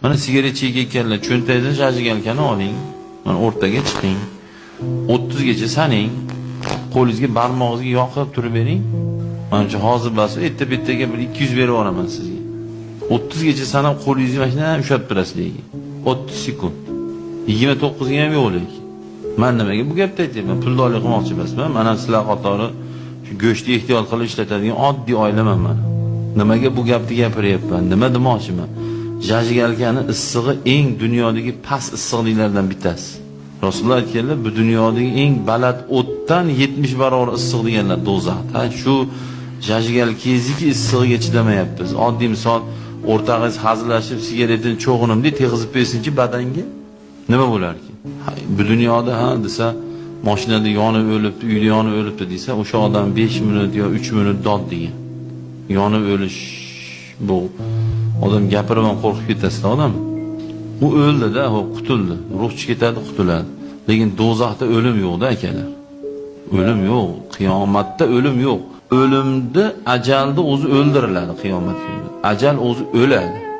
Mana sigaret chekayotganlar, cho'ntagingizdan зажигалка ni oling. Mana o'rtaga chiqing. 30 gacha saning. Qo'lingizga, barmog'ingizga yoqib turib bering. Manimcha, hozir bas, erta bittaga bir 200 berib yuboraman sizga. 30 gacha sanab, qo'lingizni mana shunday ushlab turasiz lekin. 30 sekund. 29 ga ham yo'q lekin. Man nimaga bu gapni aytyapman? Puldorlik qilmoqchi emasman. Man ham sizlar qatori shu go'shtni ehtiyot qilib ishlatadigan oddiy oilaman man. Nimaga bu gapni gapiryapman? Nima demoqchiman? Зажигалка ni issig'i eng dunyodagi past issiqliklardan bittasi. Rasululloh aytganlar, bu dunyodagi eng baland o'tdan 70 barobar issiq deganlar do'zax. Ha, shu зажигалка niki issig'iga chidamayapmiz. Oddiy misol, o'rtog'ingiz hazillashib sigaretini cho'g'inim deb tegizib bersinchi badanga. Nima bo'larki? Ha, bu dunyoda ha desa, mashinada yonib o'libdi, uyda yonib o'libdi desa, o'sha odam 5 minut yo 3 minut dod degan. Yonib o'lish, bu odam gapirib ham qo'rqib ketasizda odam. U o'ldi-da, xo'p, qutuldi. Ruh chiqib ketadi, qutuladi. Lekin do'zaxda o'lim yo'q-da, akalar. O'lim yo'q. Qiyomatda o'lim yo'q. O'limni, ajalni o'zi o'ldiriladi qiyomat kuni. Ajal o'zi o'ladi.